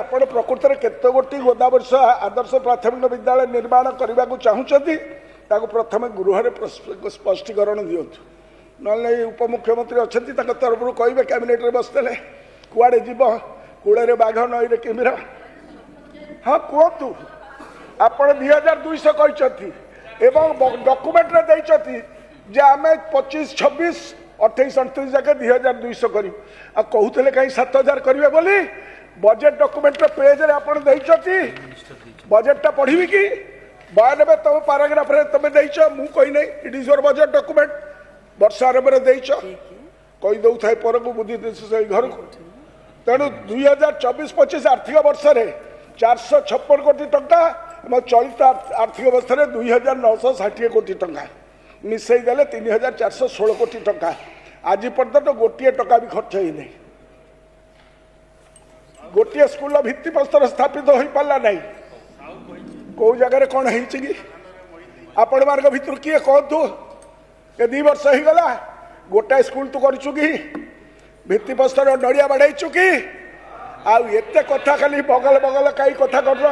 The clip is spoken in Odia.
ଆପଣ ପ୍ରକୃତରେ କେତେ ଗୋଟି ଗୋଦାବରୀଶ ଆଦର୍ଶ ପ୍ରାଥମିକ ବିଦ୍ୟାଳୟ ନିର୍ମାଣ କରିବାକୁ ଚାହୁଁଛନ୍ତି, ତାକୁ ପ୍ରଥମେ ଗୃହରେ ସ୍ପଷ୍ଟୀକରଣ ଦିଅନ୍ତୁ। ନହେଲେ ଏଇ ଉପମୁଖ୍ୟମନ୍ତ୍ରୀ ଅଛନ୍ତି, ତାଙ୍କ ତରଫରୁ କହିବେ। କ୍ୟାବିନେଟରେ ବସିଥିଲେ କୁଆଡ଼େ ଯିବ? କୂଳରେ ବାଘ, ନଈରେ କିମିର। ହଁ, କୁହନ୍ତୁ। ଆପଣ 2200 କହିଛନ୍ତି ଏବଂ ଡକୁମେଣ୍ଟରେ ଦେଇଛନ୍ତି ଯେ ଆମେ 25 26 28 29 ଯାକେ 2200 କରିବୁ। ଆଉ କହୁଥିଲେ କାହିଁ 7000 କରିବେ ବୋଲି? ବଜେଟ୍ ଡକୁମେଣ୍ଟର ପେଜରେ ଆପଣ ଦେଇଛନ୍ତି। ବଜେଟଟା ପଢିବି କି? 92 ତମ ପାରାଗ୍ରାଫରେ ତମେ ଦେଇଛ, ମୁଁ କହିନାହିଁ। It is your budget document. ବର୍ଷ ଆରମ୍ଭରେ ଦେଇଛ। କହିଦଉଥାଏ ପରକୁ, ବୁଦ୍ଧି ସେଇ ଘରକୁ। ତେଣୁ 2024-25 ଆର୍ଥିକ ବର୍ଷରେ 456 କୋଟି ଟଙ୍କା ଏବଂ ଚଳିତ ଆର୍ଥିକ ବର୍ଷରେ 2960 କୋଟି ଟଙ୍କା, ମିଶେଇ ଦେଲେ 3416 କୋଟି ଟଙ୍କା। ଆଜି ପର୍ଯ୍ୟନ୍ତ ଗୋଟିଏ ଟଙ୍କା ବି ଖର୍ଚ୍ଚ ହେଇନାହିଁ। ଗୋଟିଏ ସ୍କୁଲର ଭିତ୍ତିପ୍ରସ୍ତର ସ୍ଥାପିତ ହୋଇପାରିଲା ନାହିଁ। କୋଉ ଜାଗାରେ କ'ଣ ହେଇଛି କି? ଆପଣମାନଙ୍କ ଭିତରୁ କିଏ କୁହନ୍ତୁ, ଏ 2 ବର୍ଷ ହେଇଗଲା, ଗୋଟାଏ ସ୍କୁଲ ତୁ କରିଛୁ କି? ଭିତ୍ତିପ୍ରସ୍ତର ନଡ଼ିଆ ବାଡ଼େଇଛୁ କି? ଆଉ ଏତେ କଥା ଖାଲି ବଗଲ ବଗଲ କାହିଁ କଥା କରୁନ?